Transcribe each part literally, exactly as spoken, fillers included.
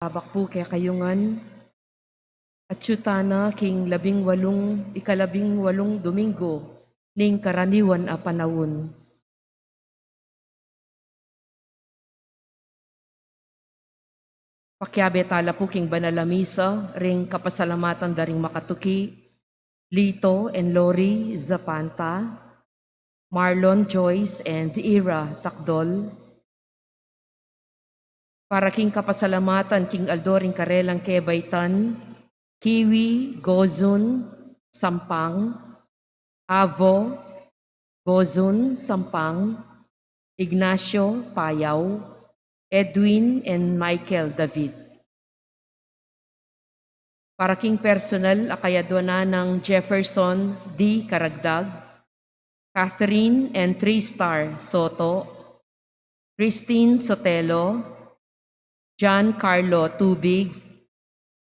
Abak pu kekayu ngan, atyu tana king labing walung, ikalabing walung Domingo ning karaniwan a panaun. Pakiabe tala pu king banal a misa ring kapasalamatan da ring makatuki, Lito and Lori Zapanta, Marlon Joyce and Ira Takdol. Para king kapasalamatan king aldo ring karelang kebaitan, Kiwi Gozun Sampang, Avo Gozun Sampang, Ignacio Payao, Edwin and Michael David. Para king personal a kayaduanan nang Jefferson D Karagdag, Catherine and Tristar Soto, Christine Sotelo, John Carlo Tubig,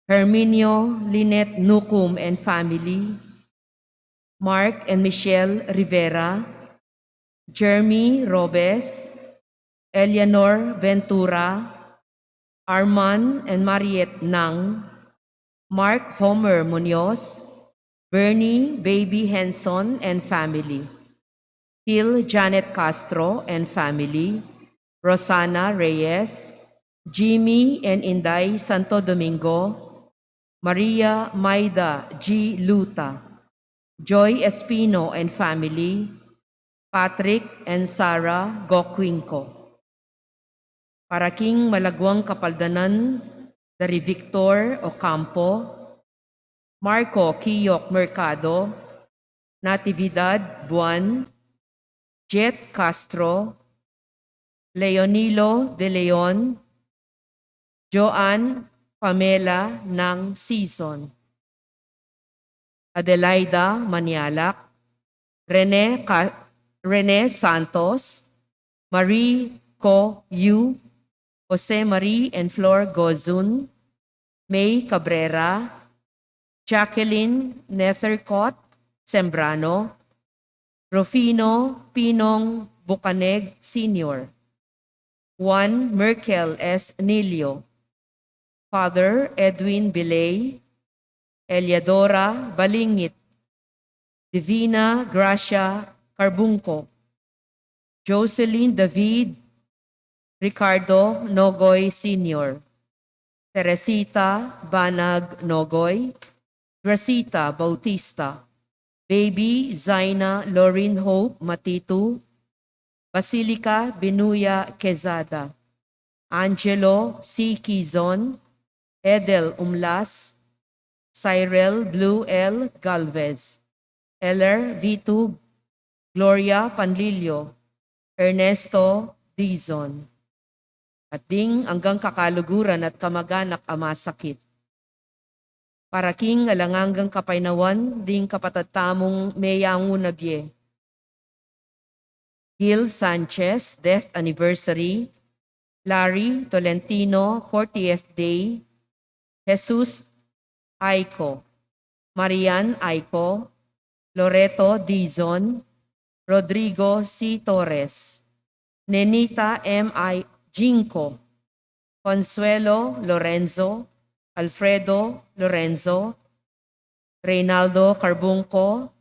Herminio Lynette Nucum and family, Mark and Michelle Rivera, Jeremy Robes, Eleanor Ventura, Arman and Mariette Nang, Mark Homer Munoz, Bernie Baby Henson and family, Phil Janet Castro and family, Rosana Reyes, Jimmy and Inday Santo Domingo, Maria Maida G Luta, Joy Espino and family, Patrick and Sarah Gocuinco. Para king malaguang kapaldanan, dari Victor Ocampo, Marco Kiyok Mercado, Natividad Buan, Jet Castro, Leonilo De Leon, Joan Pamela Nang Sison, Adelaida Manialak, Rene Ca-, Rene Santos, Marie Co Yu, Jose Marie and Flor Gozun, May Cabrera, Jacqueline Nethercott Sembrano, Rufino Pinong Bucaneg Senior, Juan Merkel S Nilio, Father Edwin Bilay, Eliadora Balingit, Divina Gracia Carbunco, Jocelyn David, Ricardo Nogoy Senior, Teresita Banag Nogoy, Gracita Bautista, Baby Zaina Lorin Hope Matitu, Basilica Binuya Quezada, Angelo C Quizon, Edel Umlas, Cyril Blue L Galvez, Eller Vitub, Gloria Panlilio, Ernesto Dizon. At ding anggang kakaluguran at kamaganak a masakit. Para king alang anggang kapaynawan ding kapatad tamung meyangu na bie. Gil Sanchez, death anniversary. Larry Tolentino, fortieth day. Jesus Aiko, Marian Aiko, Loreto Dizon, Rodrigo C Torres, Nenita M I Jinko, Consuelo Lorenzo, Alfredo Lorenzo, Reynaldo Carbunco,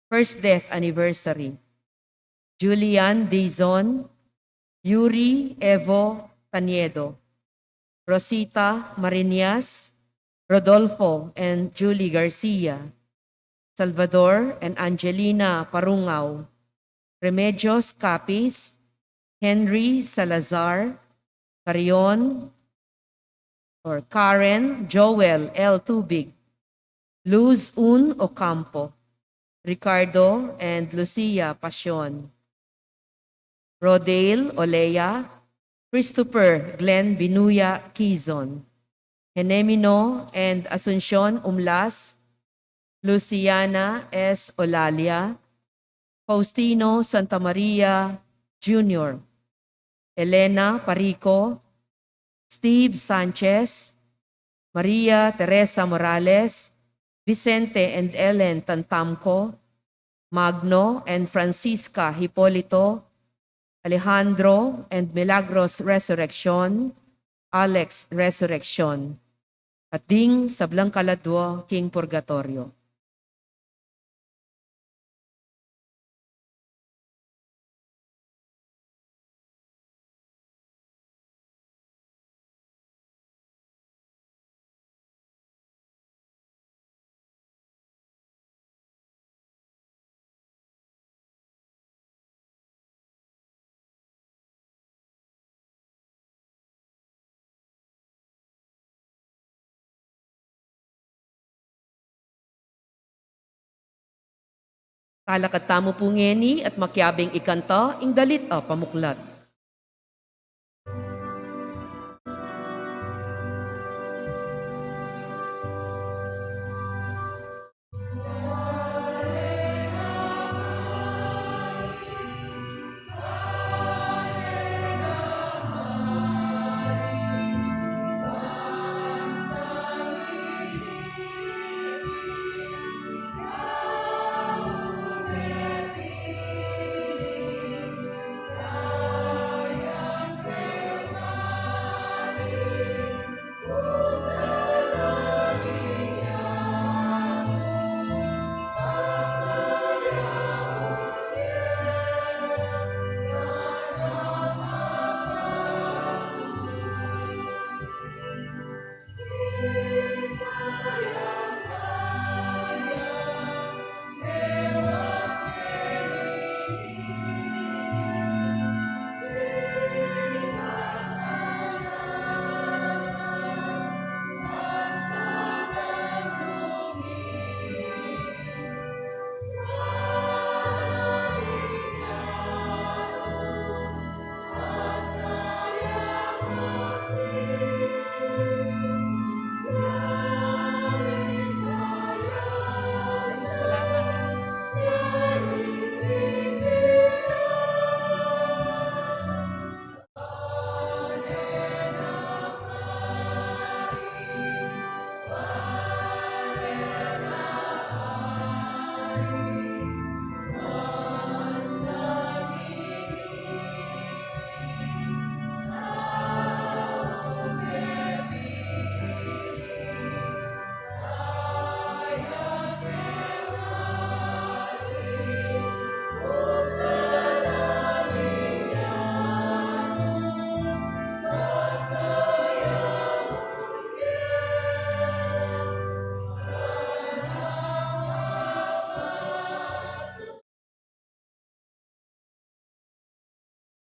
first death anniversary. Julian Dizon, Yuri Evo Taniedo, Rosita Mariñas, Rodolfo and Julie Garcia, Salvador and Angelina Parungao, Remedios Capis, Henry Salazar, Carion or Karen Joel L Tubig, Luz Un Ocampo, Ricardo and Lucia Pasion, Rodale Olea, Christopher Glenn Binuya Quizon, Henemino and Asuncion Umlas, Luciana S Olalia, Faustino Santa Maria Junior, Elena Parico, Steve Sanchez, Maria Teresa Morales, Vicente and Ellen Tantamco, Magno and Francisca Hipolito, Alejandro and Milagros Resurreccion, Alex Resurreccion, at ding sablang kaladwa king purgatoryo. Talakad tamu pu ngeni at makiabing ikanta ing dalit a pamuklat.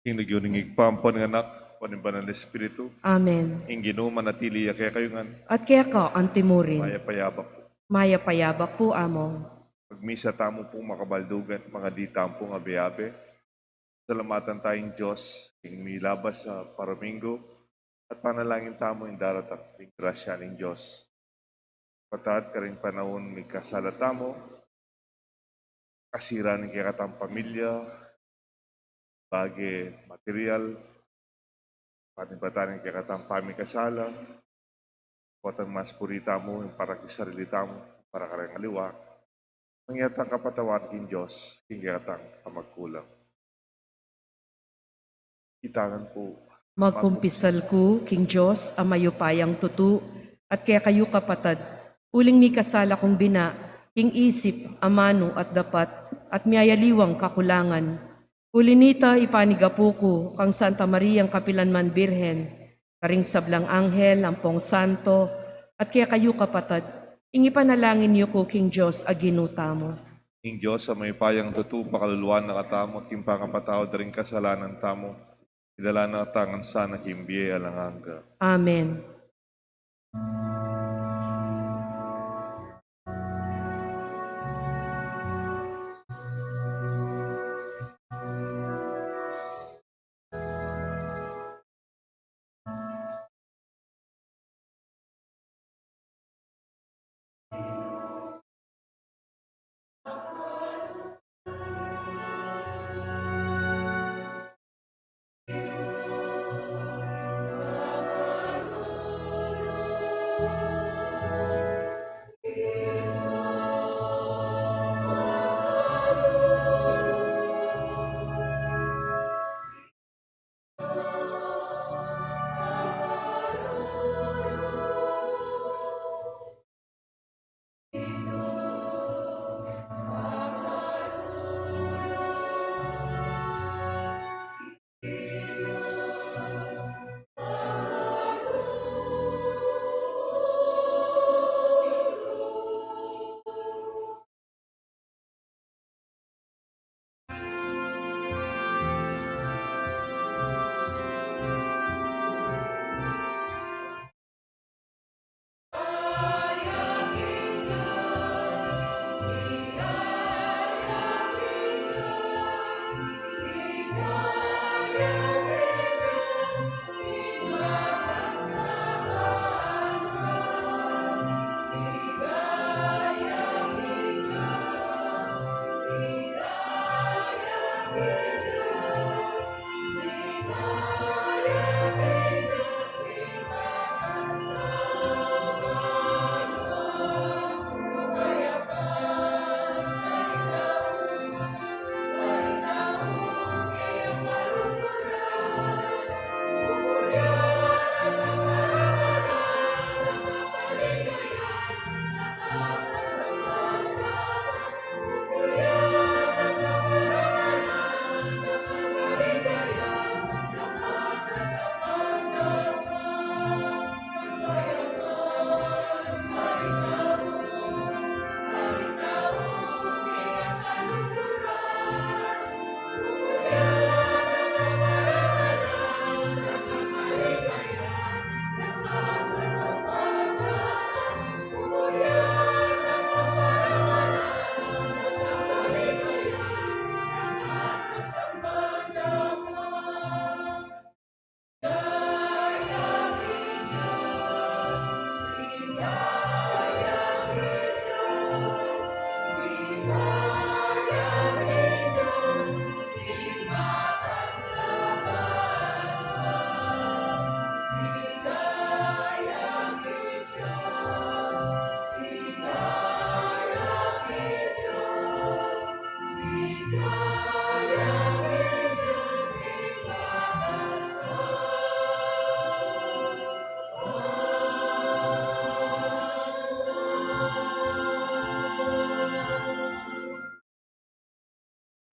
King lagyu ning Ibpa, ampon ning Anak, ampon ning Banal a Espiritu. Amen. Ing Ginu manatili ya kekayu ngan. At keka antimurin. Mayap a yabak pu. Mayap a yabak pu, Among. Magmisa tamu pung makabaldugan, mangadi tamu pung abe-abe. Salamatan taya ing Dios, ing milabas a paramingo, at panalangin tamu ing daratak king grasya ning Dios. Kapatad, karing panaun mikasala tamu, kasira ning kekatang pamilya, bage, material, panibatan ning kekatang pamikasala, potang mas puri tamu, ing para king sarili tamu, para kareng aliwa, mangyari tang kapatawad king Dios, king kekatang pamagkulang. Itangan pu. Magkumpisal ku king Dios a mayupayang tutu, at kekayu kapatad, uling mikasala kung bina, king isip, amanu at dapat, at miyayaliwang kakulangan. Uli nita, ipanigapu ku kang Santa Mariang kapilanman Birhen, karing sablang anghel ampong santo, at kekayu kapatad, ing ipanalangin yu ku king Dios a Ginu tamu. Ing Dios a mayupayang tutu pakaluluan na katamu king pangapatawad da ring kasalanan tamu, idala na katamu ngan sana king bie alang angga. Amen.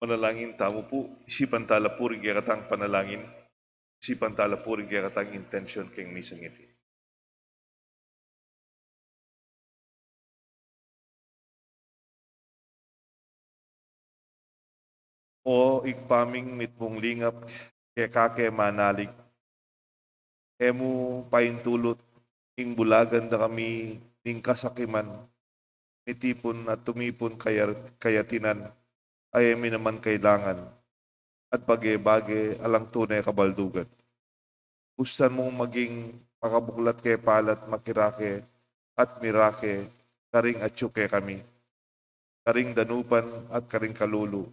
Manalangin tamu pu, isipan tala pu ring kekatang panalangin, isipan tala pu ring kekatang intensyon keng misang iti. O Ibpa ming mitmung lingap, keka ke manalig. E mu paintulut ing bulagan da kami ning kasakiman, mitipun at tumipun kaya, kayatinan, a e mi naman kailangan, at bage-bage alang tune kabaldugan. Bustan mung maging makabuklat ke pala't makirake at mirake karing atyu kekami, karing danupan at karing kalulu,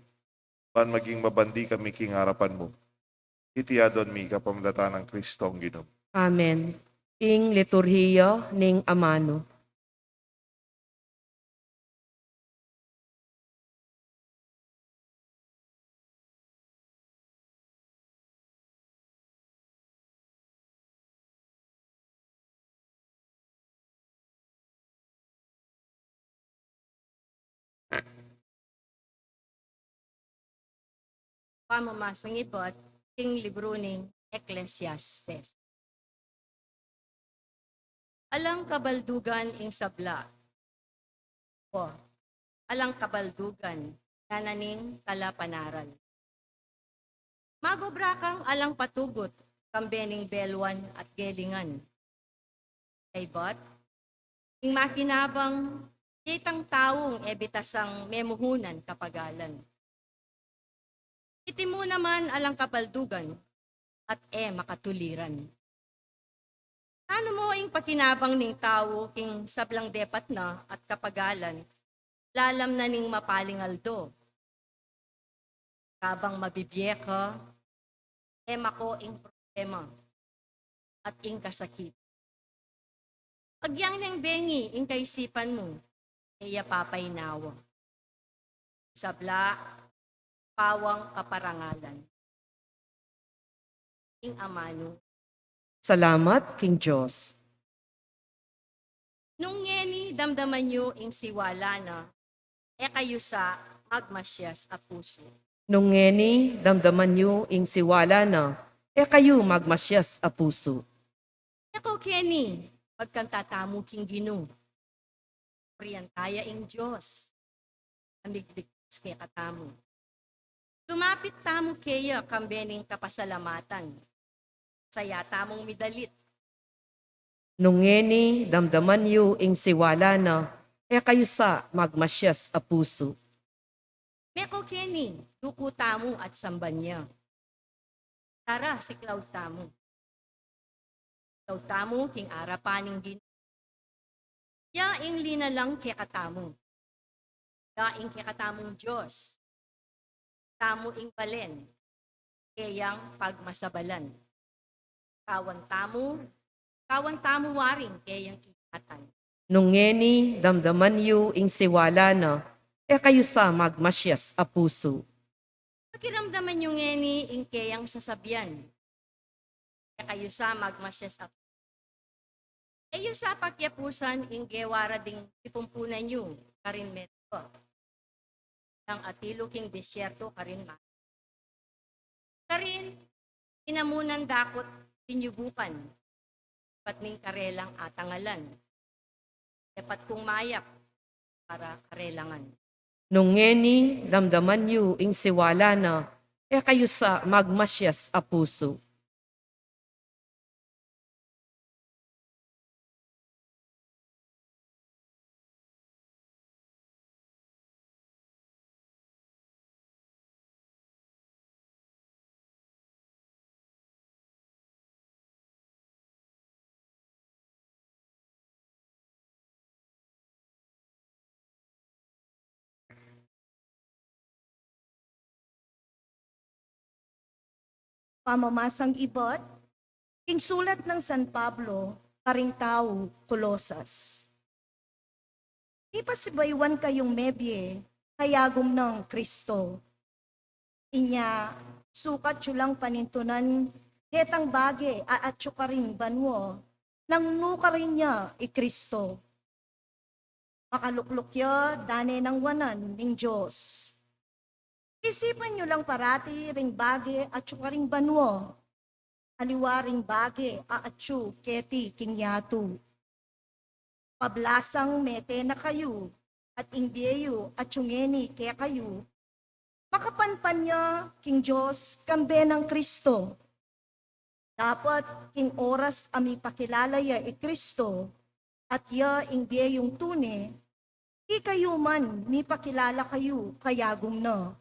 ban maging mabandi kami king arapan mu. Iti adwan mi kapamilatan nang Kristong Ginu. Amen. Ing liturhiya ning amanu. Pamamasang ibat king libru ning Ecclesiastes. Alang kabaldugan ing sabla. O, alang kabaldugan, ngana ning talapanaral. Magobra kang alang patugut, kambe ning belwan at gelingan. Kaybat, ing makinabang, itang taung e bitasang memuhunan kapagalan. Iti mu naman alang kabaldugan at e makatuliran. Nanu mu ing pakinabang ning tau king sablang depat na at kapagalan, lalam na ning mapaling aldo? Kabang mabibie ka, e mako ing problema at ing kasakit. Agyang neng bengi ing kaisipan mu, e ya papainawa. Sabla, pawang kaparangalan. Ing amanu. Salamat king Dios. Nung ngeni damdaman yu ing siwala na, e kayu sa magmasias a pusu. Nung ngeni damdaman yu ing siwala na, e kayu magmasias a pusu. E ko keni, magkanta tamu king Ginu. Purian taya ing Dios a migligtas kekatamu. Lumapit tamu keya kambe ning kapasalamatan. Saya tamung midalit. Nung ngeni damdaman yu ing siwala na, e kayu sa magmasias a pusu. Me ko keni, duku tamu at samban ya. Tara, siklaud tamu. Siklaud tamu king arapan ning Ginu. Ya ing linalang kekatamu. Ya ing kekatamung Dios. Tamu ing balen keyang pagmasabalan. Kawan tamu, kawan tamu waring keyang ingatan. Nung ngeni damdaman yu ing siwala na, e kayu sa magmasias a pusu. Pakiramdaman yu ngeni ing keyang sasabian. E kayu sa magmasias a pusu. E yu sa pakiapusan ing gewa ra ding pipumpunan yu karin meto. Nang atilu king disyerto karin ma-, karin inamunan dakut pinyubukan, pat ning karelang atangalan. Dapat kung mayak para karelangan. Nung ngeni damdaman yu ing siwala na, e kayu sa magmasias a pusu. Pamamasang ibat king sulat nang San Pablo karing tau Colosas. Ipasibayuan kayung mebie kayagum nang Kristo. Inya, sukat yu lang panintunan detang bage a atyu karin banua nang nukarin ya i Kristo. Makalukluk ya dane nang wanan ning Dios. Isipan yu lang parati ring bage atyu karing banua, aliwa ring bage a atyu keti king yatu. Pablasang mete na kayu, at ing bie yu atyu ngeni kekayu, makapanpan ya king Dios kambe nang Kristo. Dapot king oras a mipakilala ya i Kristo, at ya ing bie yung tune, ikayu man mipakilala kayu kayagum na,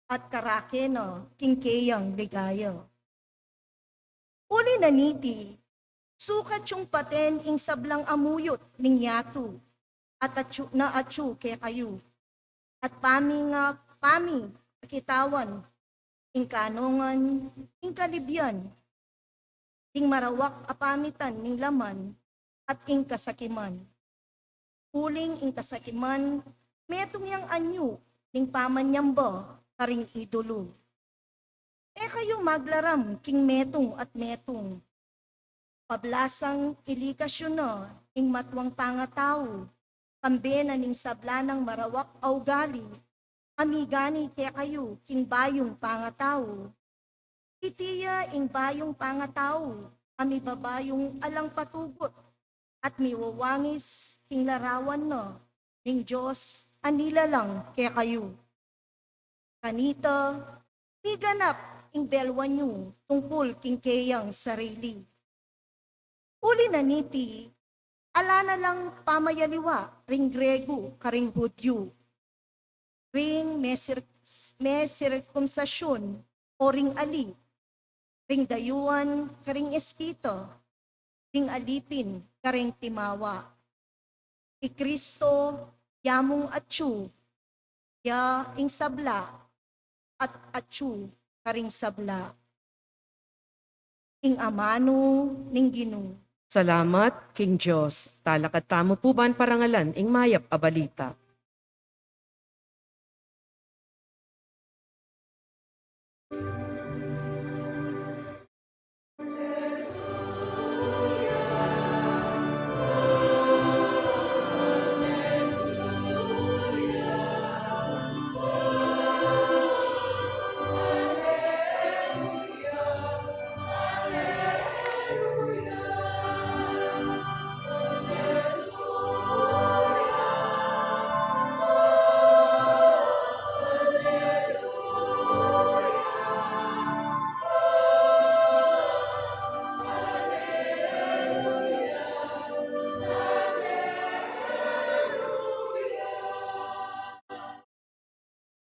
at karake na king keyang ligaya. Uli na niti, sukat yung paten ing sablang amuyut ning yatu, at atyu, na atyu kekayu. At pami nga, pami, pakitawan, ing kanungan, ing kalibian, ding marawak a pamitan ning laman, at ing kasakiman. Uling ing kasakiman, metung yang anyu ning pamanyamba karing idulu. E kayu maglaram king metung at metung. Pablasang ilikas yu na ing matuang pangatau, kambe na ning sabla nang marawak a ugali, a migani kekayu king bayung pangatau. Iti ya ing bayung pangatau, a mibabayung alang patugut, at miwawangis king larawan na ning Dios a nilalang kekayu. Kanita, miganap ing belwan yu tungkul king keyang sarili. Uli na niti, ala na lang pamayaliwa ring Gregu karing Hudyu, ring mesir-, mesirkumsasyun o ring ali, ring dayuan karing Eskita, ding alipin karing timawa. I Kristo, ya mung atyu, ya ing sabla, at atyu karing sabla. Ing amanu ning Ginu. Salamat king Dios. Talakad tamu pu ban parangalan ing mayap a balita.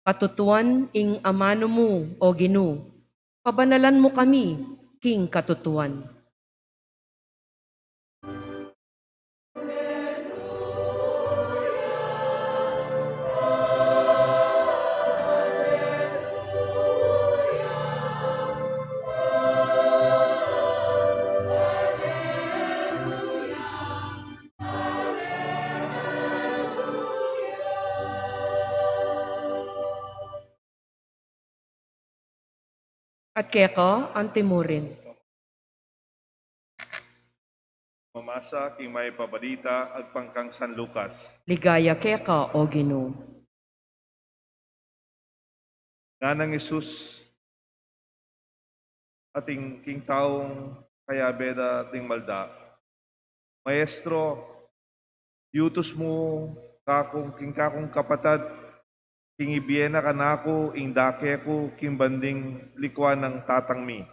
Katutuan ing amanu mu, O Ginu, pabanalan mu kami king katutuan. At keka, antimurin. Mamasa king mayap a balita agpang kang San Lucas. Ligaya keka, O Ginu. Nganang Jesus atin king taung kayabe da ding malda, "Maestro, iutus mu kakung, king kakung kapatad, king ibie na kanaku ing dake ku king banding likuan nang Tatang mi."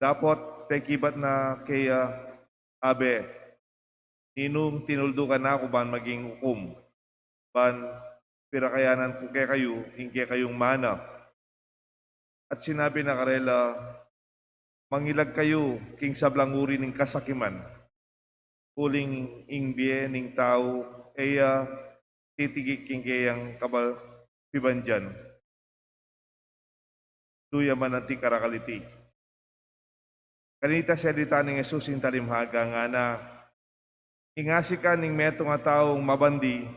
Dapot pekibat na keya, "Abe, ninung tinuldu kanaku ban maging ukum, ban pirakayanan ku kekayu ing kekayung mana?" At sinabi na karela, "Mangilag kayu king sablang uri ning kasakiman, uling ing bie ning tau e ya titigik king keyang kabal pibandian." Duya man anti karakal iti. Kanita selita nang Jesus ing talimhaga, ngana, "Ing asikan ning metung a taung mabandi,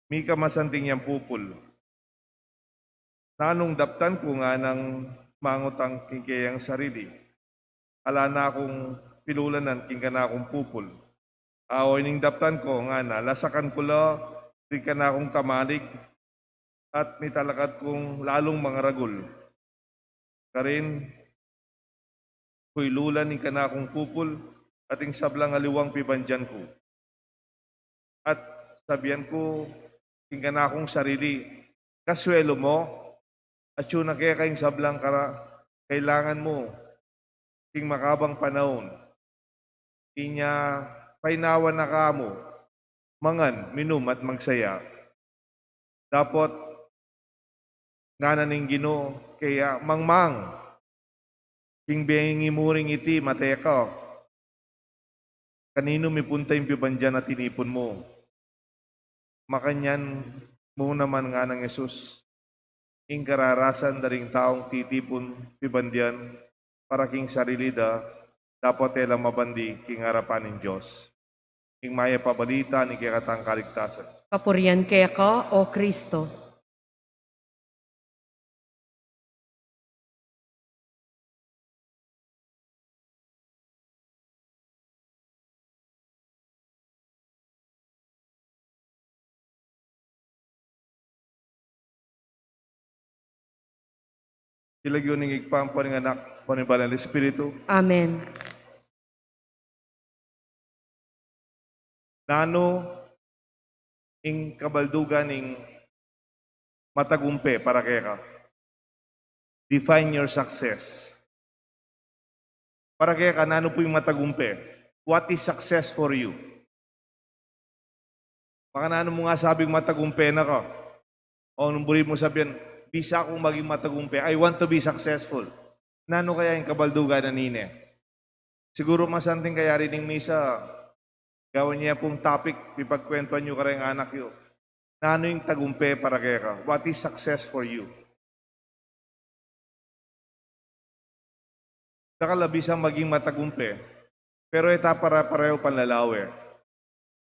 mika masanting yang pupul. Nanung daptan ku?" nganang mangutang king keyang sarili. "Ala na kung pilulanan king kanakung pupul. Awa ining daptan ku," ngana, "lasakan ku la ding kanakung kamalig, at mitalakad kung lalung mangaragul. Karin ku ilulan ing kanakung kupul at ing sablang aliwang pibandian ku. At sabian ku ing kanakung sarili, "Kasuelu mu, atyu na keka ing sablang kara-, kailangan mu king makabang panaun." Inya painawa na kamu, mangan, minum, at magsaya. Dapot ngana ning Ginu kaya, "Mangmang, king bengi mu ring iti, mate ka. Kaninu mipunta ing pibandian a tinipun mu?" Makanyan mu naman, nganang Jesus, ing kararasan da ring taung titipun pibandian para king sarili da, dapot e la mabandi king arapan ning Dios. Ing mayap a balita ning kekatang kaligtasan. Kapurian keka, O Kristo. Ilagyu ning Ibpa, ampo ning Anak, ampo ning Banal Espiritu. Amen. Nanu ing kabaldugan ning matagumpe para keka? Define your success. Para keka, nanu pu ing matagumpe? What is success for you? Makananu mu ngan sabing matagumpe na ka? O nung buri mu sabian, "Bisa kung maging matagumpe. I want to be successful." Nanu kaya ing kabaldugan na nine? Siguru masanting kayari ning misa, gawan ye pung topic, pipagkwentuan yu kareng anak yu. Nanu ing tagumpe para keka? What is success for you? Dakal a bisang maging matagumpe, pero e ta pare-pareho panlalawe.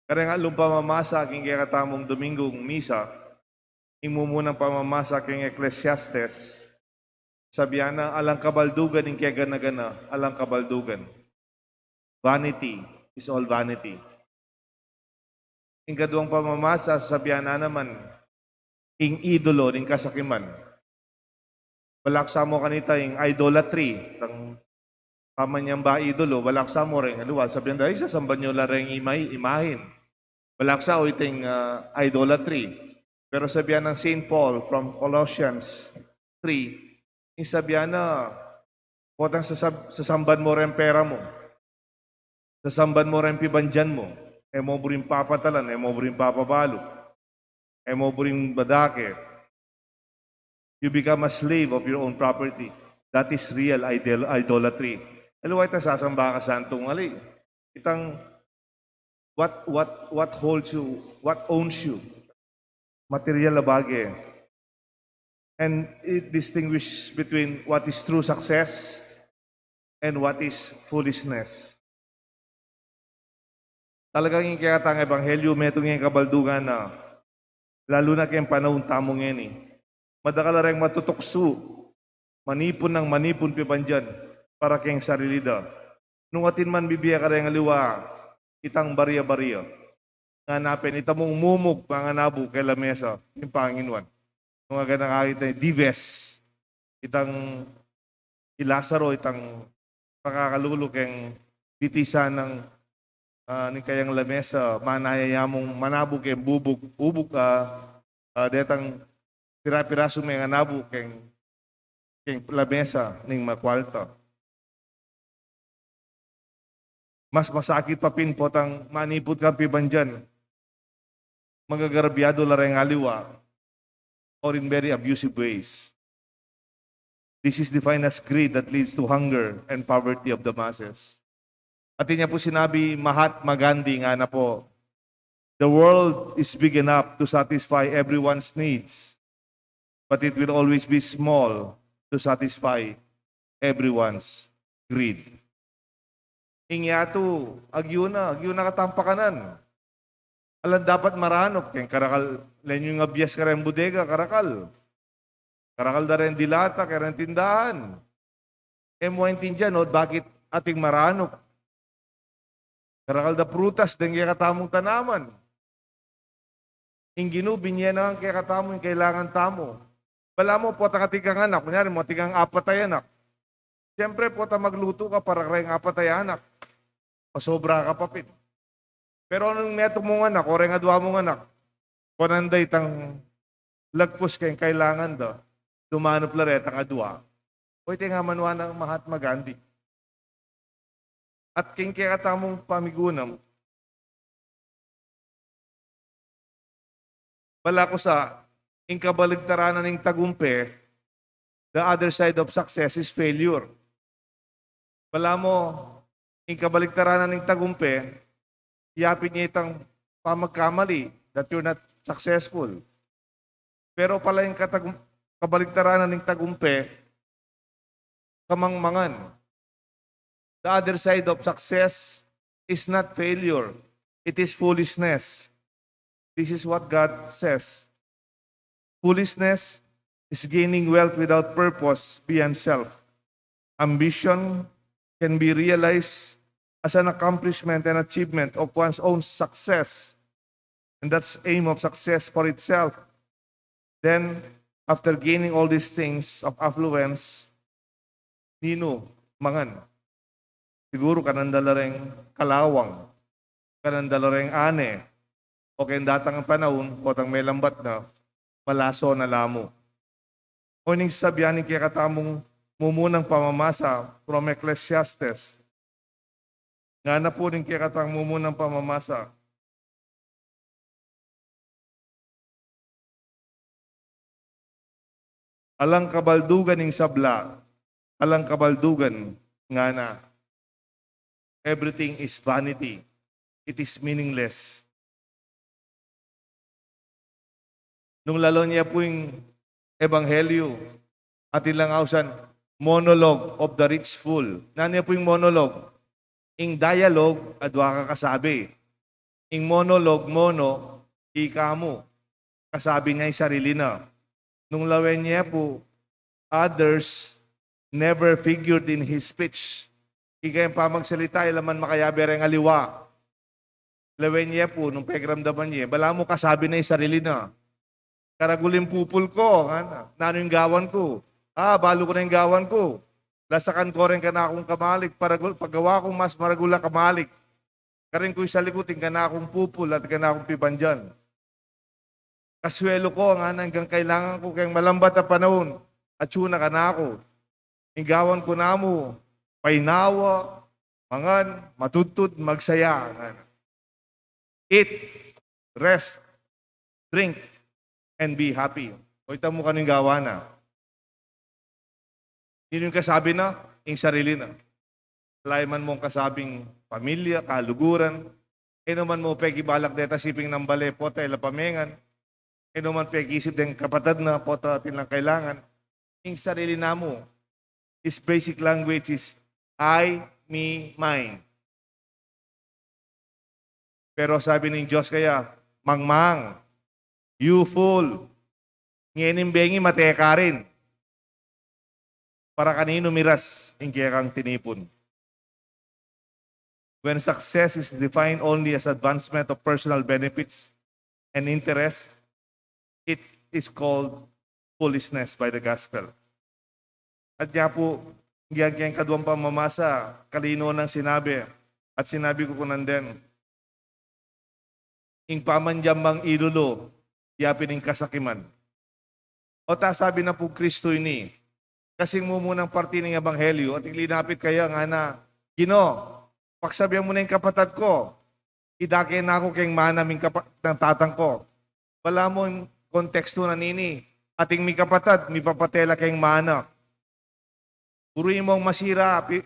Kareng atlung pamamasa king kekatamung Domingung misa, ing mumunang pamamasa king Ecclesiastes, sabian na, "Alang kabaldugan ing kegana-gana, alang kabaldugan." Vanity is all vanity. Ing kaduang pamamasa, sabian na naman, ing idolo ning kasakiman. Balak sa mu kanita ing idolatry, itang pamanyamba idolo, balak sa mu reng aliwa, sabian da, "Ay, sasamban yu la reng imay-, imahin." Balak sa, o iting, ah, idolatry. Pero sabian nang Saint Paul from Colossians three, ing sabian na, potang sasab-, sasamban mu reng pera mu, sasamban mu reng pibandian mu, e mu buring papatalan, e mu buring papabalu, e mu buring badake. You become a slave of your own property. That is real idol-, idolatry. Aliwa itang sasamba ka santung ali. Itang what, what, what holds you, what owns you? Material a bage. And it distinguishes between what is true success and what is foolishness. Talagang ing kekatang ebanghelyo, metung ing kabaldugan na, lalu na keng panaun tamu ngeni. Madakal a reng matutuksu, manipun nang manipun pibandian para keng sarili da. Nung atin man bibie kareng aliwa, itang baria-baria. Ngana pin, ita mung mumug, manganabu keng lamesa ning Panginoon. Nung agad nakakita, dives, itang i Lazaro, itang pakakalulu keng bitisan nang, ah, ning kayang lamesa, manaya ya mung manabu keng bubug, ubug, ah, ah, detang pira-pirasu menganabu keng, keng lamesa ning makualta. Mas masakit pa pin potang manipun kang pibandian, magagarabyadu la reng aliwa, or in very abusive ways. This is defined as greed that leads to hunger and poverty of the masses. Atin ya pu sinabi Mahatma Gandhi, ngana pu, "The world is big enough to satisfy everyone's needs, but it will always be small to satisfy everyone's greed." Ing yatu, agyu na, agyu na katampakanan. Alang dapat maranup, keng karakal, lenyu ing abias kareng bodega, karakal. Karakal da reng dilata kareng tindahan. E mu aintindian, no, bakit ating maranup? Karakal da prutas deng kekatamung tanaman. Ing Ginu, binie na ngan kekatamu ing kailangan tamu. Balamu, potang atin kang anak, kunyari, potang apat a anak. Siyempre, potang maglutu ka para kareng apat a anak. Masobra ka pa pin. Pero nung metung mung anak, o reng adua mung anak, kunan da itang lagpus keng kailangan da, dumanup la retang adua. O iti nga manwa nang Mahatma Gandhi. At king kekatamung pamigunam, balaku sa, ing kabaligtaran na ning tagumpe, the other side of success is failure. Balamu, ing kabaligtaran na ning tagumpe, yapit ne itang pamagkamali, that you're not successful. Pero pala ing katagum-, kabaligtaran na ning tagumpe, kamangmangan. The other side of success is not failure, it is foolishness. This is what God says. Foolishness is gaining wealth without purpose beyond self. Ambition can be realized as an accomplishment and achievement of one's own success. And that's aim of success for itself. Then, after gaining all these things of affluence, ninu mangan? Siguru kanan da la reng kalawang, kanan da la reng ane, o keng datang panaun, potang melambat na, malaso na la mu. O ning sasabian ning kekatamung mumunang pamamasa from Ecclesiastes. Ngana pu ning kekatang mumunang pamamasa. Alang kabaldugan ing sabla, alang kabaldugan, ngana. Everything is vanity. It is meaningless. Nung lawen ye pu ing ebanghelyo, atin lang ausan, monologue of the rich fool. Nanu ya pu ing monologue? Ing dialogue, adua kang kasabi. Ing monologue, mono, ika mu. Kasabi na ing sarili na. Nung lawen ye pu, others never figured in his speech. Ika ing pamagsalita, e la man makayabe reng aliwa. Lawen ye pu, nung pekiramdaman ye, balamu kasabi na ing sarili na. Karagul ing pupul ku, ngana. Nanu ing gawan ku? A, balu ku na ing gawan ku. Lasakan ku reng kanakung kamalig, paragul, pagawa kung mas maragul a kamalig. Karin ku isalikut ing kanakung pupul at kanakung pibandian. Kaswelu ku, ngana, anggang kailangan ku keng malambat a panaun, atyu na kanaku. Ing gawan ku namu, painawa, mangan, matudtud, magsaya, ngana. Eat, rest, drink, and be happy. O, ita mu kanu ing gawa na. Ninu ing kasabi na? Ing sarili na. Ala ya man mung kasabing pamilya, kaluguran. E no man mu pekibalak deta siping nang bale, pota e la pamengan. E no man pekiisip deng kapatad na, pota atin lang kailangan. Ing sarili namu, its basic language is I, me, mine. Pero sabi ning Dios kaya, "Mangmang, you fool, ngening bengi mate ka rin. Para kaninu miras ing kekang tinipun?" When success is defined only as advancement of personal benefits and interest, it is called foolishness by the gospel. At nya pu, ing keng kaduang pamamasa, kalino nang sinabi, at sinabi ku ku nandin, ing pamandian bang ilulu, yapin ing kasakiman. O ta sabi na pu Kristo ini, kasing mumunang parti ning ebanghelyo, at ing linapit kaya ngana, "Ginu, paksabian mu na ing kapatad ku, idake na ku keng mana ming kapa-, nang tatang ku." Balamu ing kontekstu na nini, ating mikapatad, mipapate la keng mana. Buri mung masira pi-,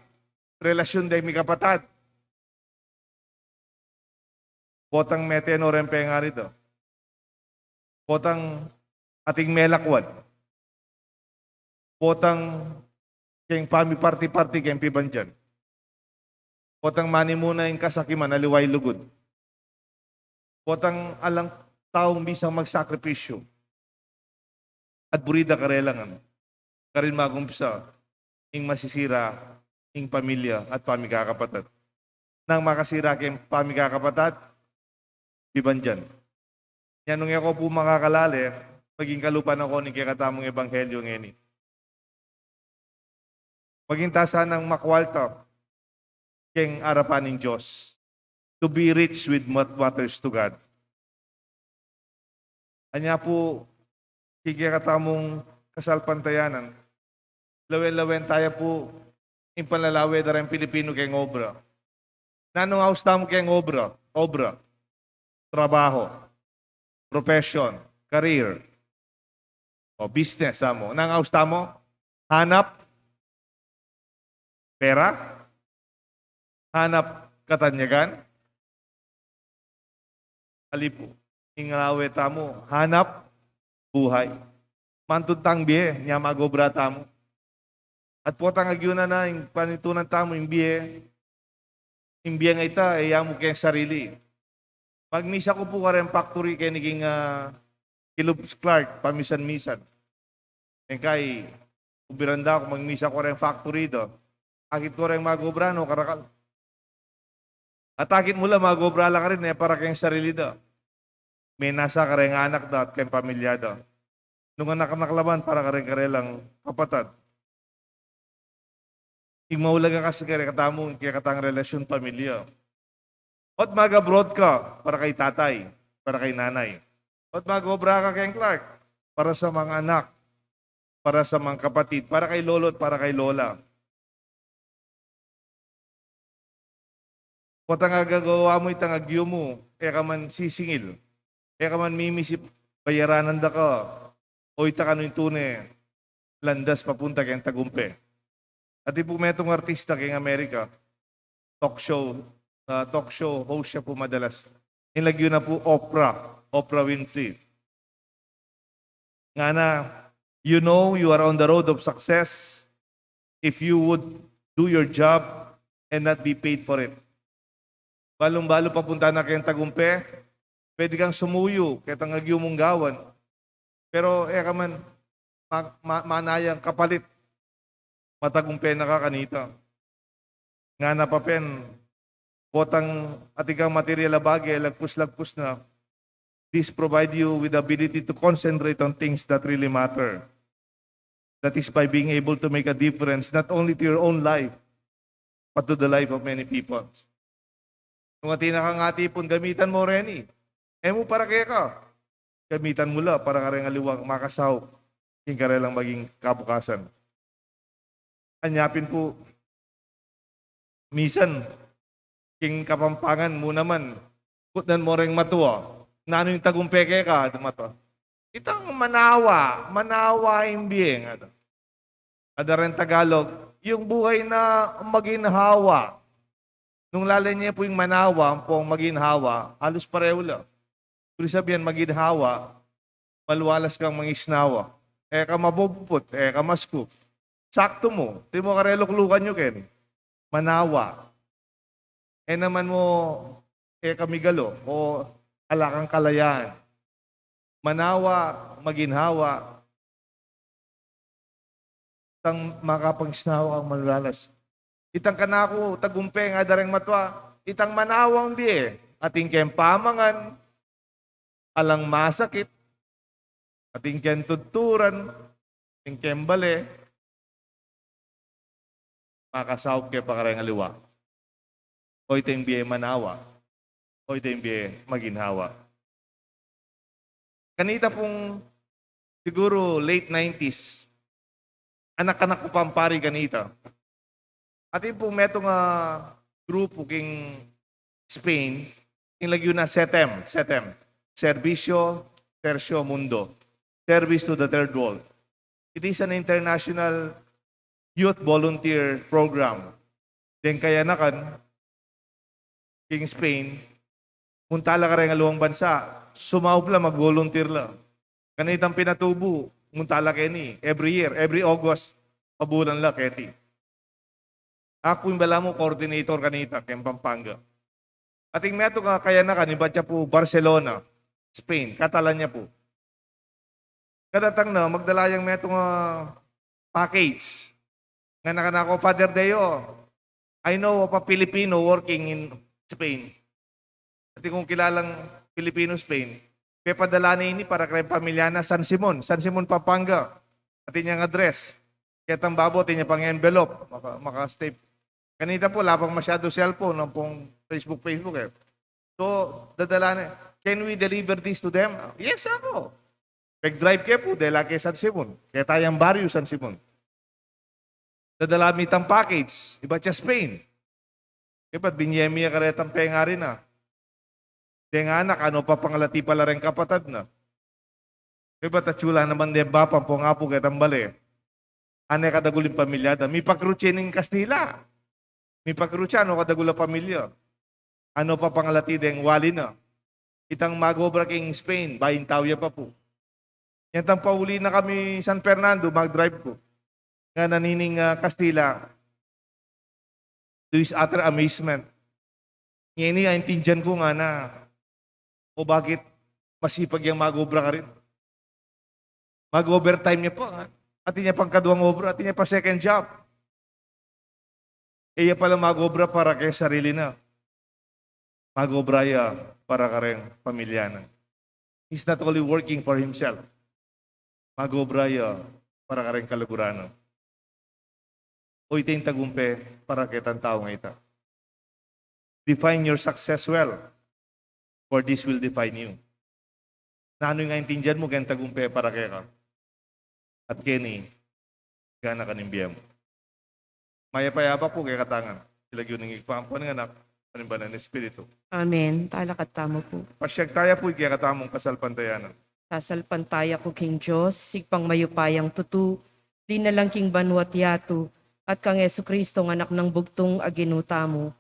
relasyun deng mikapatad. Potang mete no reng pengari da. Potang ating melakwad. Potang keng pamiparti-parti keng pibandian. Potang manimuna ing kasakiman aliwa ing lugud. Potang alang taung bisang magsakripisyu. At buri da karela ngan. Karin magumpisa ing masisira ing pamilya at pamikakapatad. Nang makasira keng pamikakapatad, pibandian. Nya nung e ko pu makakalale, maging kalupa na ko ning kekatamung ebanghelyo ngeni. Maging ta sanang makwalta keng arapan ning Dios. To be rich with what matters to God. Anya pu, king kekatamung kasalpantayanan, lawen-lawen taya pu ing panlalawe da reng Pilipinu keng obra. Nanung aus tamu keng obra? Obra. Trabaho. Profession. Career. O business, amu. Nanung aus tamu? Hanap pera? Hanap katanyagan? Ali pu, ing lawe tamu, hanap buhay. Mantud tang bie, nya mag-obra tamu. At potang agyunan na, ing panitunan tamu, ing bie, ing bie nga ita, e ya mu keng sarili. Magmisa ku pu kareng factory keni king, ah, Kilub Clark, pamisan-misan. Engkay, ubiranda ku, magmisa ku kareng factory da. Akit ku reng mag-obra, no, karakal. At akit mu la, mag-obra la karin, e para keng sarili da. Menasa kareng anak da at keng pamilya da. Nung anak-anak la man, para kareng karelang kapatad. Ing maulaga kasi kekatamu, ing kekatang relasyun pamilya. Ot mag-abroad ka, para kay tatay, para kay nanay. Ot mag-obra ka keng Clark, para sa mga anak, para sa mga kapatid, para kay lolo at para kay lola. Potang agagawa mu itang agyu mu, e ka man sisingil, e ka man mimisip, bayaranan da ka, o ita kanu ing tune landas papunta keng tagumpe. Atin pu metung artista keng Amerika, talk show, ah, talk show host ya pu madalas. Ing lagyu na pu Oprah, Oprah Winfrey. Ngana, "You know you are on the road of success if you would do your job and not be paid for it." Balung-balu papunta na keng tagumpe, pwede kang sumuyu ketang agyu mung gawan. Pero e ka man ma-, ma-, manayang kapalit, matagumpe na ka kanita. Ngana pa pin, potang atin kang material a bage, lagpus-lagpus na, this provide you with the ability to concentrate on things that really matter. That is by being able to make a difference not only to your own life, but to the life of many people. Nung atin kang atipun, gamitan mu reni. E mu para keka. Gamitan mu la para kareng aliwang makasaup king karelang maging kabukasan. Anya pin pu, misan king Kapampangan mu naman, kutnan mu reng matua, "Nanu ing tagumpe keka?" Aduh matua, "Itang manawa, manawa ing bie," ngana. Ada reng Tagalog, "Yung buhay na maginhawa." Nung lalawen ye pu ing manawa ampong maginhawa, halus parehu la. Ibig sabihin, maginhawa, maluwalas kang mangisnawa. E ka mabubput, e ka maskup. Saktu mu, atin mu kareng luklukan yu keni. Manawa. E naman mu, e ka migalo, o ala kang kalayaan. Manawa, maginhawa, itang makapangisnawa kang maluwalas. Itang kanaku tagumpe, ngana reng matua, itang manawang bie, atin keng pamangan, alang masakit, atin keng tudturan, atin keng bale, makasaup ke pa kareng aliwa. O ita ing bie manawa, o ita ing bie maginhawa. Kanita pung siguru late nineties, anak-anak ku pang pari kanita. Atin pung metung a grupu king Spain, ing lagyu na SETEM, SETEM, Servicio Tercio Mundo, Service to the Third World. It is an international youth volunteer program. Deng kayanakan king Spain, munta la kareng aliwang bansa, sumaup la, mag-volunteer la. Kanitang pinatubu, munta la keni, every year, every August, pabulan la keti. Aku ing balamu coordinator kanita keng Pampanga. Atin metung a kayanakan, ibat ya pu Barcelona, Spain, Catalonia pu. Kadatang na, magdala yang metung a package. Ngana kanaku, "Father Deo, I know of a Filipino working in Spain." Atin kung kilalang Filipino Spain. Pepadala na ini para kareng pamilya na San Simon, San Simon, Pampanga. Atin yang address. Ketang babo, atin ya pang envelope. Maka, maka-stamp. Kanita pu, ala pang masyadu cellphone, ampong Facebook, Facebook, e. So, dadala na. Can we deliver this to them? Yes, ako. Pag-drive ke pu, dela ke San Simon. Keta yang baryo San Simon. Dadala mi itang package. Ibat ya Spain. Ibat binye mi ya karetang pengari na. Deng anak, ano pa pangalati pala reng kapatad na. Ibat atsu la naman deng bapa ampong apu ketang bale. Ane kadagul ing pamilya da. Mipakrutse ning Kastila. Mipakrutse, ano kadagul a pamilya. Ano pa pangalati deng wali na. Itang mag-obra king Spain, bayu tau ya pa pu. Yantang pauli na kami San Fernando, mag-drive ku. Ngana nining, ah, Kastila, to his utter amazement. Ngeni, aintindian ku, ngana, o bakit masipag yang mag-obra karin. Mag-overtime ya pa, ha? Atin ya pang kaduang obra, atin ya pa second job. E ya pala mag-obra para keng sarili na. Mag-obra ya para kareng pamilya na. He's not only working for himself. Mag-obra ya para kareng kaluguran na. O ita ing tagumpe para ketang tau ngeni. Define your success well, for this will define you. Nanu ing aintindian mu keng tagumpe para keka? At keni, gana ka ning bie mu. Mayap a abak pu kekatang ngan. King lagyu ning Ibpa, ampon ning Anak, ampon ning Banal a Espiritu. Amen. Talakad tamu pu. Pasiag taya pu ing kekatamung kasalpantayanan. Sasalpantaya ku king Dios, Ibpang mayupayang tutu, linalang king banua't yatu, at kang Jesucristo, Anak nang bugtung a Ginu tamu,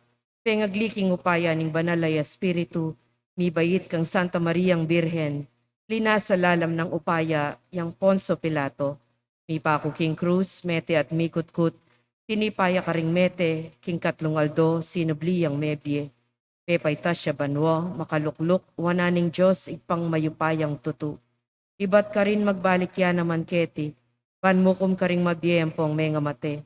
pengagli king upaya ning Banal a Espiritu, mibait kang Santa Mariang Birhen, linasa lalam nang upaya yang Poncio Pilato, mipaku king krus, mete at mikutkut, tinipa ya karing mete, king katlung aldo sinubli yang mebie. Pepaitas ya banua, makalukluk wanan ning Dios Ibpang mayupayang tutu. Ibat karin magbalik ya naman keti, ban mukum karing mabie ampong mengamate.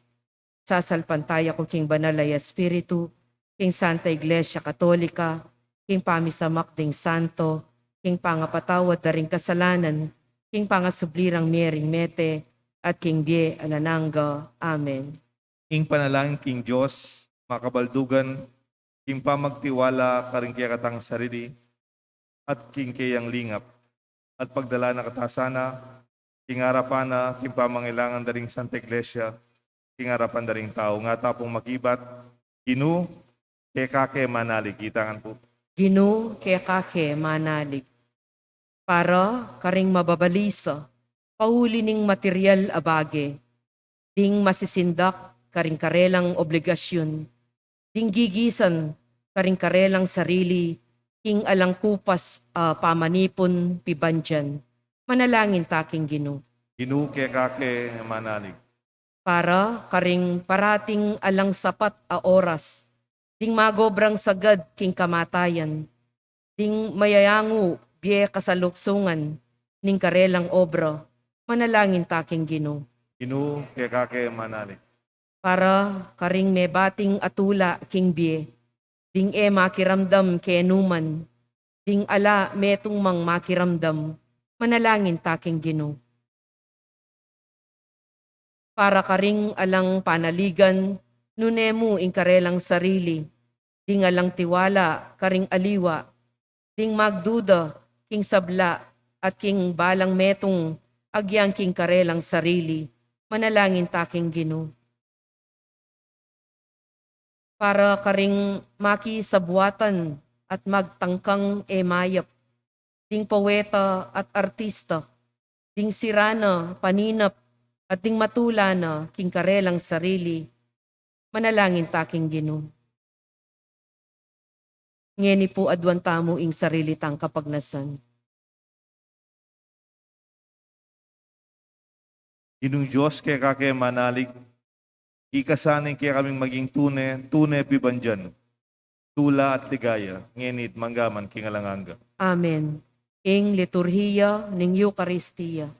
Sasalpantaya ku king Banal a Espiritu, king Santa Iglesia Katolika, king pamisamak ding santo, king pangapatawad da ring kasalanan, king pangasubli rang mie ring mete, at king bie alang angga. Amen. Ing panalangin king Dios makabaldugan, king pamagtiwala karing kekatang sarili at king keyang lingap, at pagdala na kata sana king arapan na king pamangailangan da ring Santa Iglesia, king arapan da ring tau. Nga ta pung makibat, Ginu, keka ke manalig. Ita ngan pu. Ginu, keka ke manalig. Para karing mababalisa, pauli ning material a bage, ding masisindak karing karelang obligasyun, ding gigisan karing karelang sarili, king alang kupas a pamanipun pibandian. Manalangin ta king Ginu. Ginu, keka ke manalig. Para karing parating alang sapat a oras, ding magobrang sagad king kamatayan, ding mayayangu bie kasaluksungan ning karelang obra, manalangin ta king Ginu. Ginu, keka ke manalig. Para karing mebating a tula king bie, ding e makiramdam kenu man, ding ala metung mang makiramdam, manalangin ta king Ginu. Para karing alang panaligan, nune mu ing karelang sarili, ding alang tiwala karing aliwa, ding magduda king sabla at king balang metung agyang king karelang sarili, manalangin ta king Ginu. Para karing makisabuatan at magtangkang e mayap, ding poeta at artista, ding sira na paninap at ding matula na king karelang sarili, manalangin ta king Ginu. Ngeni pu aduan tamu ing sarili tang kapagnasan. Ginung Dios, keka ke manalig, ikasan ing kekaming maging tune, tune pibandian, tula at ligaya, ngeni at mangga man king alang angga. Amen. Ing liturhiya ning Eukaristia.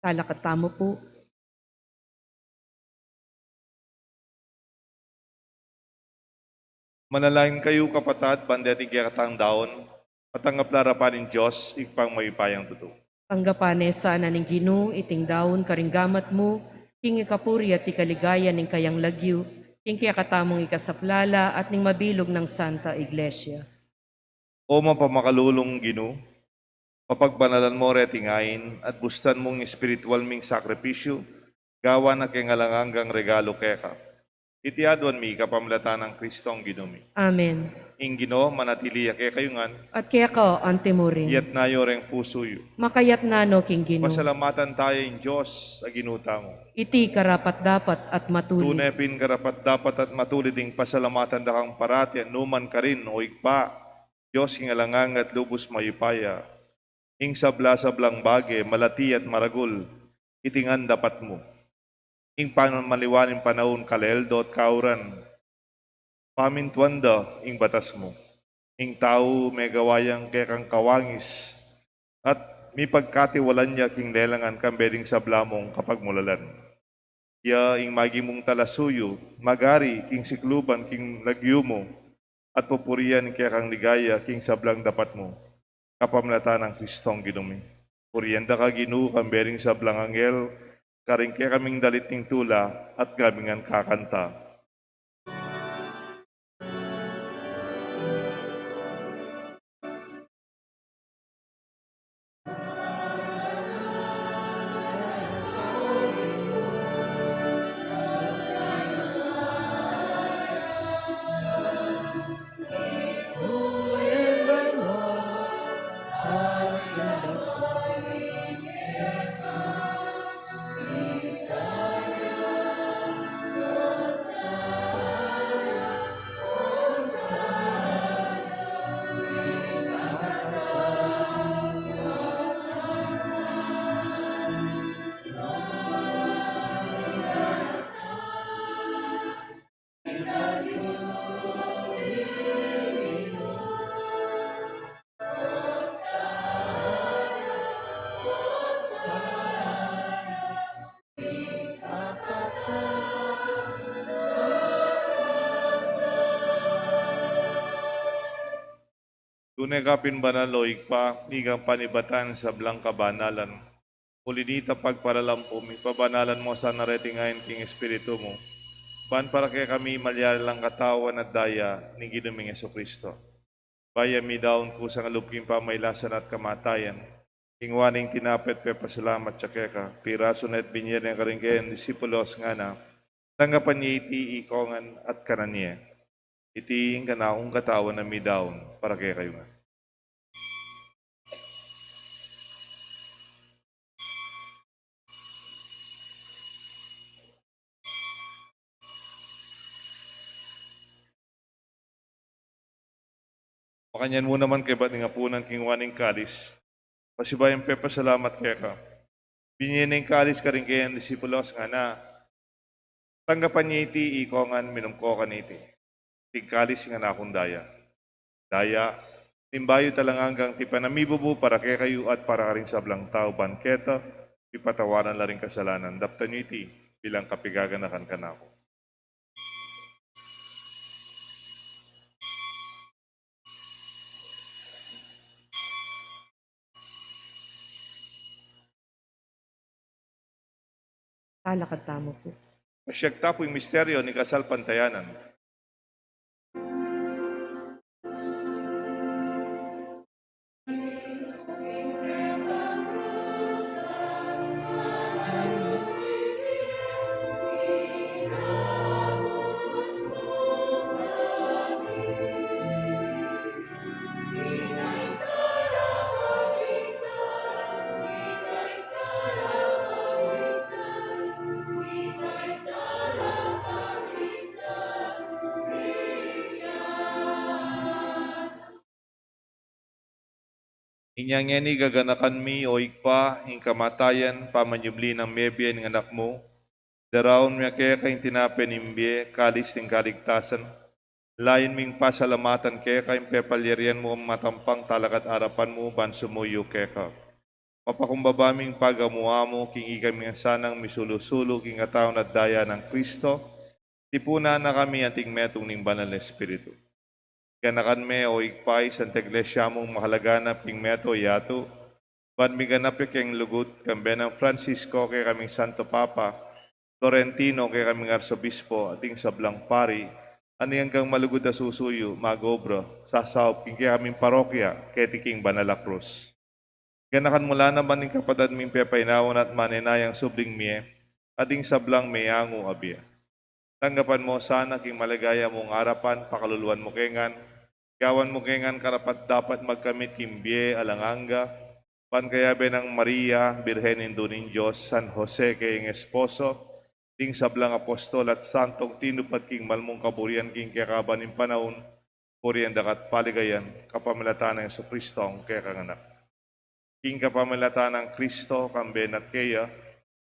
Talakad tamu pu. Manalangin kayu, kapatad, ban deti kekatang daun, matanggap la arapan ning Dios, Ibpang mayupayang tutu. Tanggapan na sana ning Ginu iting daun karing gamat mu, king ikapuri at ikaligaya ning kayang lagyu, king kekatamung ikasaplala at ning mabilug nang Santa Iglesia. O mapamakalulung Ginu, papagbanalan mo reting ain, at bustan mung espiritual ming sakripisyu, gawan na keng alang anggang regalu keka. Iti aduan mi kapamilatan nang Kristong Ginu mi. Amen. Ing Ginu manatili ya kekayu ngan. At keka antimurin. Iyatas yu reng pusu yu. Makayatas no king Ginu. Pasalamatan taya ing Dios a Ginu tamu. Iti karapat-dapat at matulid. Tune pin karapat-dapat at matulid ing pasalamatan da kang parati at nukarin man, O Ibpa, Dios king alang angga at lubus mayupaya. Ing sabla-sablang bage, malati at maragul, iti ngan dapat mu. Ing pamaliwan ning panaun, kalel do at kauran, pamintuan da ing batas mu. Ing tau megawa yang kekang kawangis, at mipagkatiwalan ya king lelangan kambe ding sabla mung kapagmulalan. Ya ing maging mung talasuyu, magari king sikluban king lagyu mu, at pupurian ing kekang ligaya king sablang dapat mu, kapamilatan nang Kristong Ginu mi. Purian da ka Ginu, kambe ring sablang anghel, karing kekaming dalit ning tula, at gamingan kakanta. Tune ka pin banal, O Ibpa, ikang panibatan ning sablang kabanalan. Uli na nita, pagparalampu mi, pabanalan mo sana reting ain king Espiritu mu, ban para kekami malyari lang katawan at daya ning Ginu ming Jesucristo. Bayu mi daun kusang lub king pamailasan at kamatayan, king waning tinape at pepasalamat ya keka, pirasu na at binie ne karing kayang disipulos, ngana: Tanggapan ye iti ikongan at kanan ye. Iti ing kanakung katawan a midaun para kekayu ngan. Makanyan mu naman kaybat ning apunan, kinua ne ing kalis, pasibayu yang pepasalamat keka, binie ne ing kalis karing kayang disipulos, ngana: Tanggapan ye iti ikongan, minum ko kaniti. Iti ing kalis ning kanakung daya. Daya ning bayu at alang anggang tipan a mibubu para kekayu at para karing sablang tau, ban keta mipatawaran la ring kasalanan. Daptan yu iti bilang kapaganakan kanaku. Talakad tamu pu. Pasiag ta pu ing misteryo ning kasalpantayanan. Inya ngeni gaganakan mi, O Ibpa, ing kamatayan, pamanyubli nang mebie ning Anak mu. Daraun mi keka ing tinape ning bie, kalis ning kaligtasan. Layun ming pasalamatan keka ing pepalyarian mu a matampang talakad arapan mu ban sumuyu keka. Mapakumbaba ming pagamu-amu king ikami ngan sanang misulu-sulu king katawan at daya nang Kristo, tipunan na kami anting metung ning Banal a Espiritu. Ganakan me, o Ibpa, ing Santa Iglesia mung makalaganap king mabilug a yatu, ban miganap ya king lugud, kambe nang Francisco, kekaming Santo Papa, Florentino, kekaming Arsobispo, at ding sablang pari, at ding anggang malugud a susuyu, mag-obra, sasaup king kekaming parokya, keti king Banal a Krus. Ganakan mu la naman ing kapatad ming pepainawa na at manenayang subling mie, at ding sablang meangu a bie. Tanggapan mu la sana king maligaya mung arapan, pakaluluan mu ke ngan, gawan mu ke ngan karapat-dapat magkamit king bie alang angga, ban kayabe nang Maria, Birhen Indu ning Dios, San Jose, kayang esposo, ding sablang apostol at santong tinupad king mal mung kaburian king kekaban ning panaun, purian da ka at paligayan, kapamilatan nang Jesucristo, ing kekang Anak. King kapamilatan nang Kristo, kambe na at keya,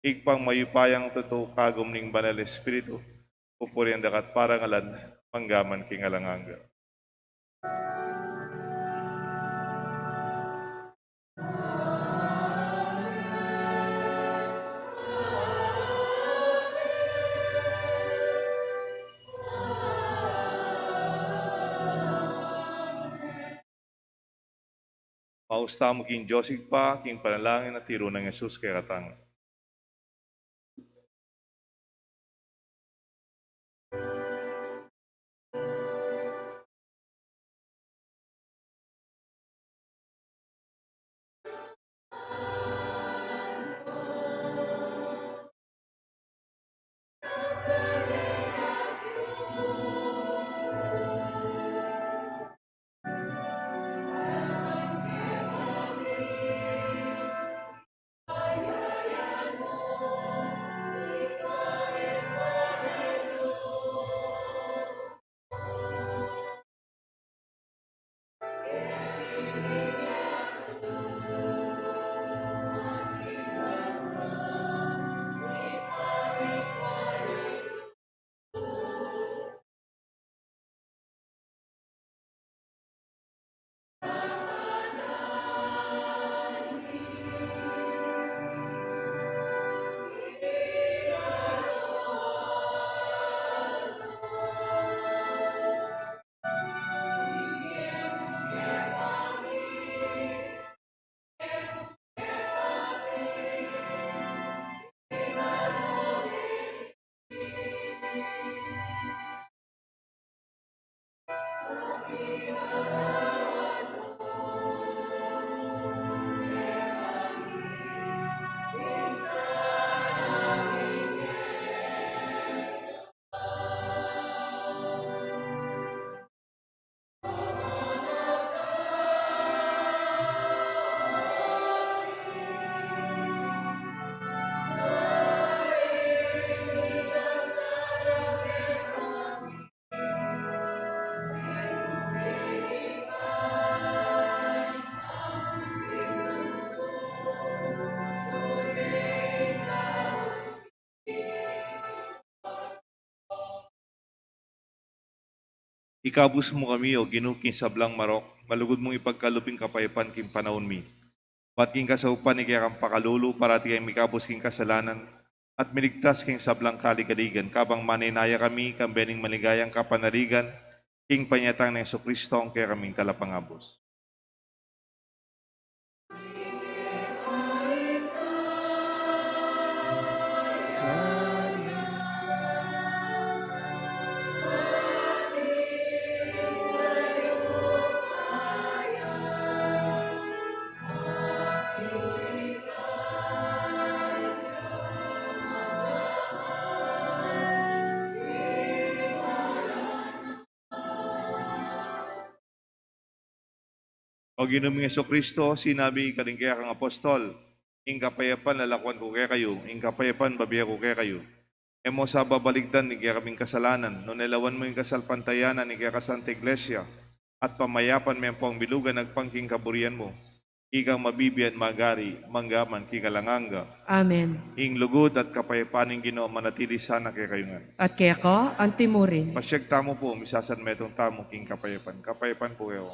Ibpang mayupayang tutu, kagum ning Banal a Espiritu, pupurian da ka at parangalan, mangga man king alang angga. Paus tamu king Dios Ibpa, king panalangin a tiru nang Jesus kekatang. Ikabus mu kami, O Ginu, king sablang marok, malugud mung ipagkalub ing kapayapan king panaun mi. Bat king kasaupan ning kekang pakalulu, parati kaming mikabus king kasalanan, at miligtas king sablang kaligaligan, kabang manenaya kami, kambe ning maligayang kapanaligan, king panyatang nang Jesucristo, ing kekaming Talapangabus. O Ginu ming Jesucristo, sinabi mu karing kekang apostol, "Ing kapayapan lalakwan ku kekayu, ing kapayapan bibie ku kekayu." E mu sa babalikdan ing kekaming kasalanan, nune lawan mu ing kasalpantayanan ning kekang Santa Iglesia, at pamayapan me ampong bilugan agpang king kaburian mu. Ikang mabibie at magari, mangga man king alang angga. Amen. Ing lugud at kapayapan ning Ginu manatili sana kekayu ngan. At keka antimurin. Pasiag tamu pu, misasanmetung tamu king kapayapan. Kapayapan pu kekayu.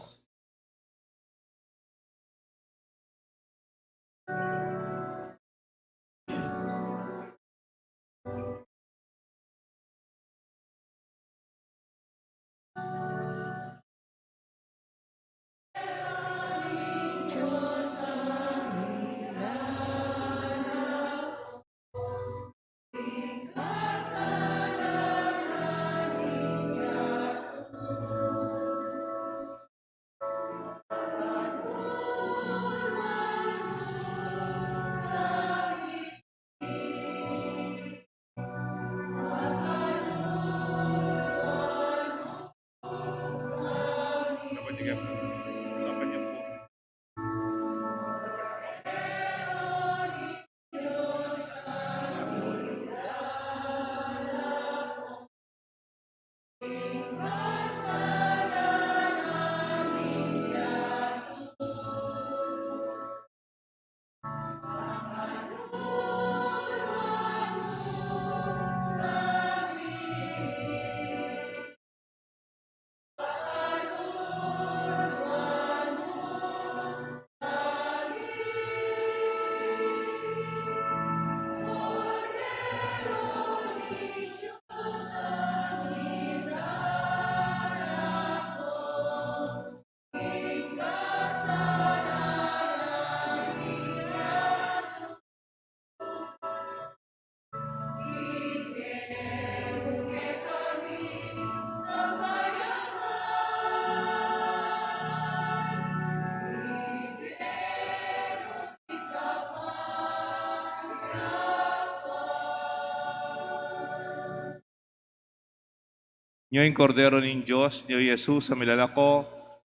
Nyo ing Kordero ning Dios, nyo i Jesus a milalako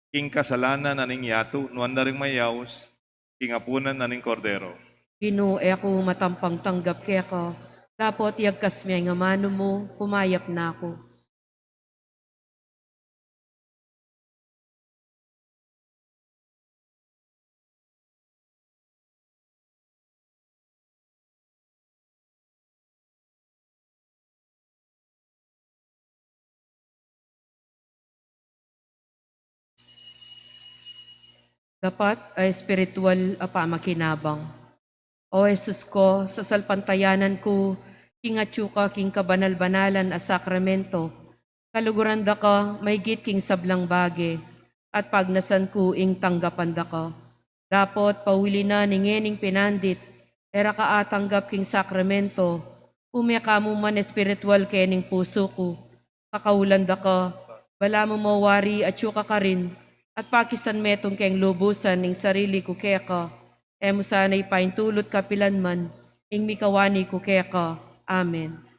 king kasalanan na ning yatu, nuan da ring mayaus king apunan na ning Kordero. Ginu, e ku matampang tanggap keka, dapot iyagkas me ing amanu mu, kumayap na ku. Dapat a espiritual a pamakinabang. O Jesus ko, sasalpantayanan ku king atyu ka king kabanal-banalan a sakramento, kaluguran da ka maygit king sablang bage, at pagnasan ku ing tanggapan da ka. Dapot pauli na ning ngening pinandit, e ra ka atanggap king sakramento, ume ka mu man espiritual kening pusu ku, kakaulan da ka, balamu mawari atyu ka karin, at pakisan metung keng lubusan ing sarili ku keka, e mu sana ipaintulut kapilan man ing mikawani ku keka. Amen.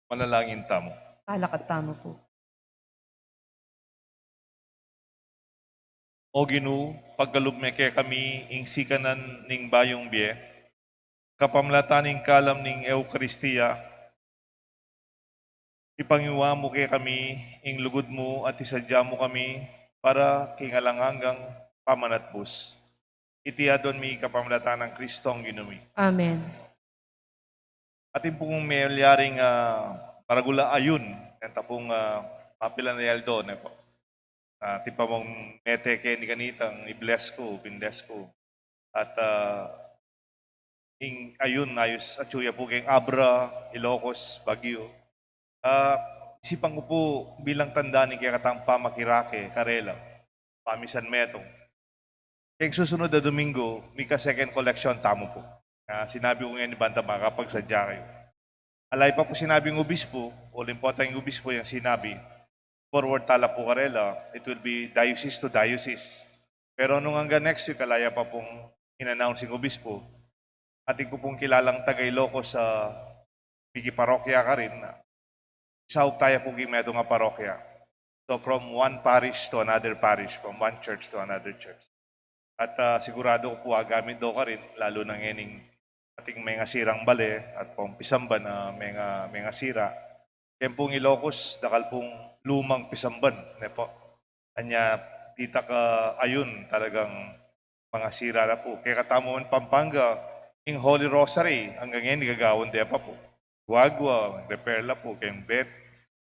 Manalangin tamu. Talakad tamu pu. O Ginu, pagkalub me kekami ing sikanan ning bayung bie, kapamilatan ning kalam ning Eukaristia, ipangiwa mu kekami ing lugud mu at isadya mu kami para king alang anggang pamanatbus. Iti adwan mi kapamilatan nang Kristong Ginu mi. Amen. Atin pung melyaring, ah, maragul a ayun, enta pung, ah, mapilan a aldo, ne pu. Ah, atin pa mung mete keni kanitang i-bless ku, bin-bless ku. At, ah, ing ayun, ayus, atyu ya pu keng Abra, Ilocos, Baguio. Ah, isipan ku pu bilang tanda ning kekatang pamakirake karela, pamisan metung. Keng susunod a Domingo, mika-second collection tamu pu. Ah, sinabi ku ngeni banta makapagsadya kayu. Ala ya pa pu sinabing obispo, uling potang obispo yang sinabi, forward tala pu karela, it will be diocese to diocese. Pero nung anggang next week, ala ya pa pung in-announce ing obispo, atin ku pung kilalang taga Ilocos a mikiparokya karin, saup taya pu king metung a parokya. So from one parish to another parish, from one church to another church. At, ah, sigurado ku pu agamit do karin, lalu na ngening ating mengasirang bale at pung pisamban a menga-, mengasira. Keng pung Ilocos, dakal pung lumang pisamban, ne pu. Anya, ditak a ayun, talagang mangasira na pu. Kekatamu man Pampanga, ing Holy Rosary, anggang ngeni gagawan de pa pu. Guagua, repair la pu, keng Bet,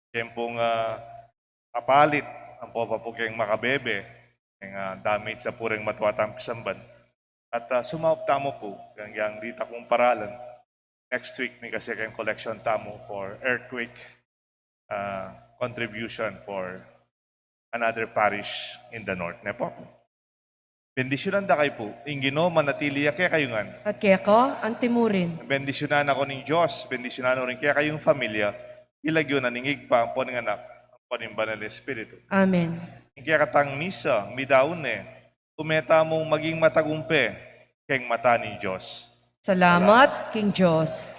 keng pung, ah, Apalit, ampo pa pu keng Macabebe, keng, ah, damage na pu reng matwa tang pisamban. At, ah, sumaup tamu pu, keng yang ditak pung paralan. Next week, mika-second collection tamu for earthquake, ah, contribution for another parish in the north, ne pu. Bendisyunan da kayu pu ing Ginu, manatili ya kekayu ngan. At keka antimurin. Bendisyunan na kayu ning Dios, bendisyunan na rin kekayung familia, king lagyu na ning Ibpa, ampo ning Anak, ampo ning Banal Espiritu. Amen. Ing kekatang misa, midaun ne, ume tamung maging matagumpe keng mata ning Dios. Salamat king Dios.